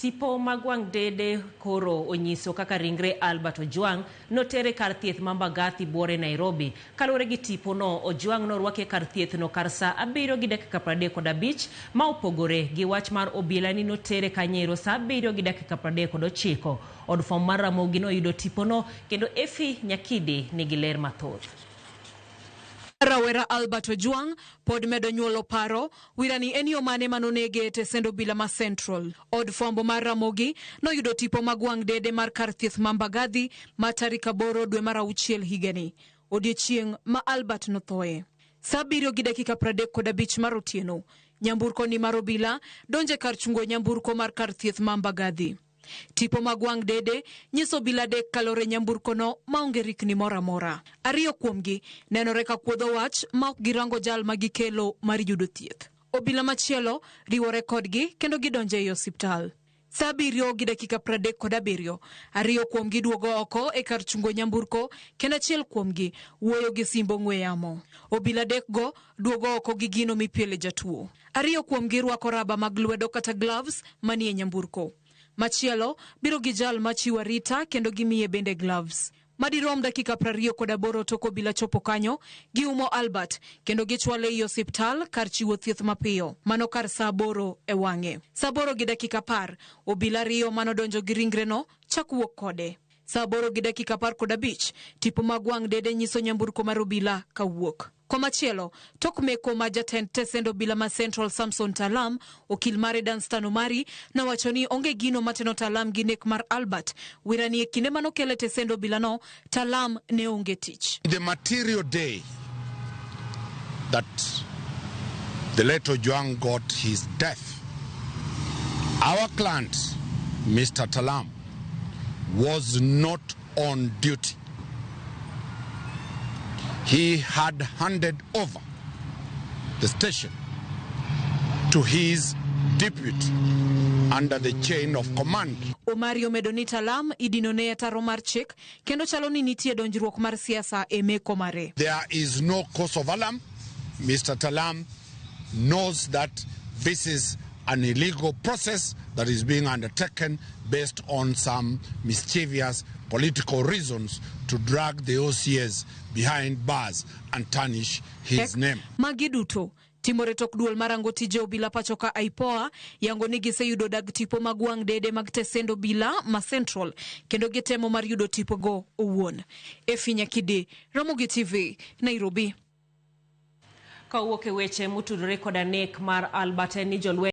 Tipo mag wang' dede koro onyiso kaka ringre Albert Ojwang notere kar thieth ma Mbagathi buore Nairobi. Kaluwore gi tipono, Ojwang norwaki e kar thieth no kar saa 7:35 ma opogore gi wach mar obila ni notere kanyero saa 7:39. Od fwambo mar Ramogi noyudo tipono kendo Effie Nyakidi nigi ler mathoth. Rawera Albert Ojwang pod medo nyuolo paro wirani en yo mane manonege e tesend obila ma Central. Od fwambo mar Ramogi noyudo tipo mag wang' dede mar kar thieth ma Mbagathi ma tarik 8 dwe mar 6 higani, odiechieng' ma Albert nothoe. Saa 7:35 mar otieno, nyamburko ni mar obila donje kar chungo nyamburko mar kar thieth ma Mbagathi. Tipo mag wang' dede nyiso obila adek kalore nyamburkono maonge rikni moro amora. Ariyo kuomgi nenore ka kuodho wach ma ok girango jal ma gikelo mar yudo thieth. Obila machielo riwore kodgi kendo gidonjo ei osiptal. Saa 7:37, ariyo kuomgi duogo oko e kar chungo nyamburko kendo achiel kuomgi wuoyo gi simb ong'we yamo. Obila adekgo duogo oko gi gino mipiele jatuo. Ariyo kuomgi rwako raba mag lwedo kata gloves manie nyamburko. Machielo biro gi jal machiwo arita kendo gimiye bende gloves. Madirom dakika 28 tok obila chopo kanyo, giumo Albert kendo gichwale ei osiptal kar chiwo thieth mapiyo. Mano kar saa 8 e wang'e. Saa 8:10, obila ariyo manodonjo gi ringreno chak wuok kode. Saa 8:15, tipo mag wang' dede nyiso nyamburko mar obila kawuok. Komachielo, tok meko ma jatend tesend obila ma Central Samson Talam, okil mare Danstan Omari nowacho ni onge gino mateno Talam gi nek mar Albert. Wirani e kinde manokele tesend obilano, Talam ne onge tich. The material day that the late Ojwang got his death, our client, Mr. Talam, was not on duty. He had handed over the station to his deputy under the chain of command. Omari omedo ni Talam idino ne ataro mar chik kendo chalo ni nitie donjruok mar siasa e meko mare. There is no cause of alarm. Mr. Talam knows that this is an illegal process that is being undertaken based on some mischievous political reasons to drag the OCS behind bars and tarnish his name. Magi duto timore tok duol marango tije obila pacho ka IPOA yango ni giseyudo dag tipo mag wang' dede mag tesend obila ma Central kendo gitemo mar yudo tipogo owuon. Effie Nyakidi, Ramogi TV, Nairobi. Kawuok e weche motudore koda nek mar Albert en ni jolweny